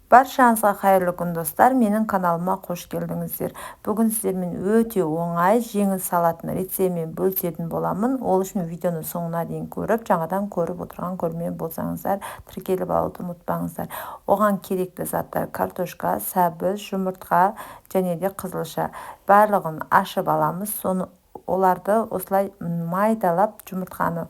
Баршаңызға қайырлы күн, достар! Менің каналыма қош келдіңіздер. Бүгін сіздермен өте оңай, жеңіл салаттың рецептімен бөлісетін боламын. Ол үшін видеоны соңына дейін көріп, жаңадан көріп отырған көрермен болсаңыздар, тіркеліп алуды ұмытпаңыздар. Оған керекті заттар: картошка, сәбіз, жұмыртқа және де қызылша. Барлығын ашып аламыз. Соны оларды осылай майдалап, жұмыртқаны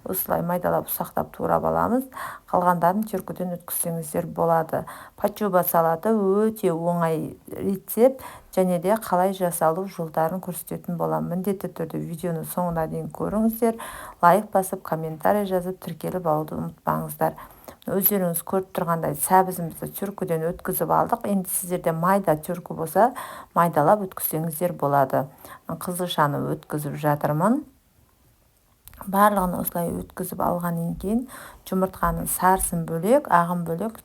осылай майдалап, ұсақтап турап аламыз. Қалғандарын теркіден өткізсеңіздер болады. Пачуба салаты өте оңай рецепт және де қалай жасалу жолдарын көрсететін боламын. Міндетті түрде видеоны соңына дейін көріңіздер, лайк басып, комментарий жазып, тіркеліп алуды ұмытпаңыздар. Өздеріңіз көріп тұрғандай, сәбізімізді теркіден өткізіп алдық. Енді сіздерде майда теркі болса, майдалап өткізсеңіздер болады. Қызылшаны өткізіп жатырмын. Барлығын осылай өткізіп алғаннан кейін жұмыртқаның сарысын бөлек, ағын бөлек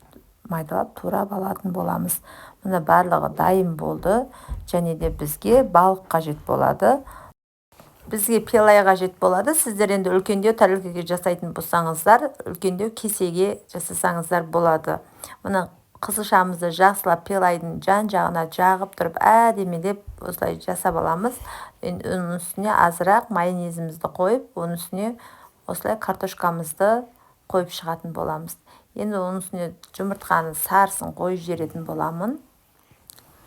майдалап турап алатын боламыз. Міне, барлығы дайын болды. Және де бізге балық қажет болады, бізге пилай қажет болады. Сіздер енді үлкендеу тәрелкеге жасайтын болсаңыздар, үлкендеу кесеге жасасаңыздар болады. Міне, қызылшамызды жақсылап пилайдың жан жағына жағып тұрып, әдемілеп осылай жасап аламыз. Енді оның үстіне азырақ майонезімізді қойып, оның үстіне осылай картошкамызды қойып шығатын боламыз. Енді оның үстіне жұмыртқаның сарысын қойып жіберетін боламын.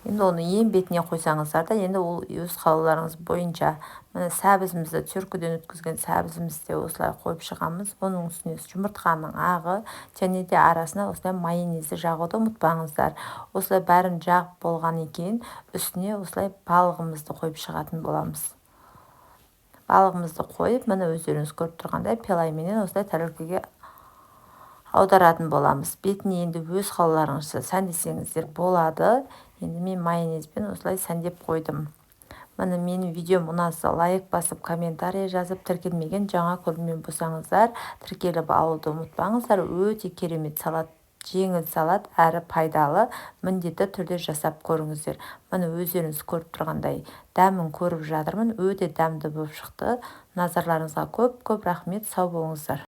Енді оны ең бетіне қойсаңыздар да, енді ол өз қалауларыңыз бойынша. Міне, сәбізімізді, теркіден өткізген сәбізімізді де осылай қойып шығамыз. Оның үстіне жұмыртқаның ағы және де арасына осылай майонезді жағуды ұмытпаңыздар. Осылай бәрін жағып болғаннан кейін үстіне осылай балығымызды қойып шығатын боламыз. Балығымызды қойып, міне, өздеріңіз көріп тұрғандай, пилайменен осылай тәрелкеге аударатын боламыз. Бетіне енді өз қалауларыңызша сәндесеңіздер болады. Енді мен майонезбен осылай сәндеп қойдым. Міне, менің видеом ұнаса, лайк басып, комментарий жазып, тіркелмеген жаңа көрермен болсаңыздар, тіркеліп алуды ұмытпаңыздар. Өте керемет салат, жеңіл салат әрі пайдалы. Міндетті түрде жасап көріңіздер. Міне, өздеріңіз көріп тұрғандай, дәмін көріп жатырмын, өте дәмді болып шықты. Назарларыңызға көп көп рахмет, сау болыңыздар!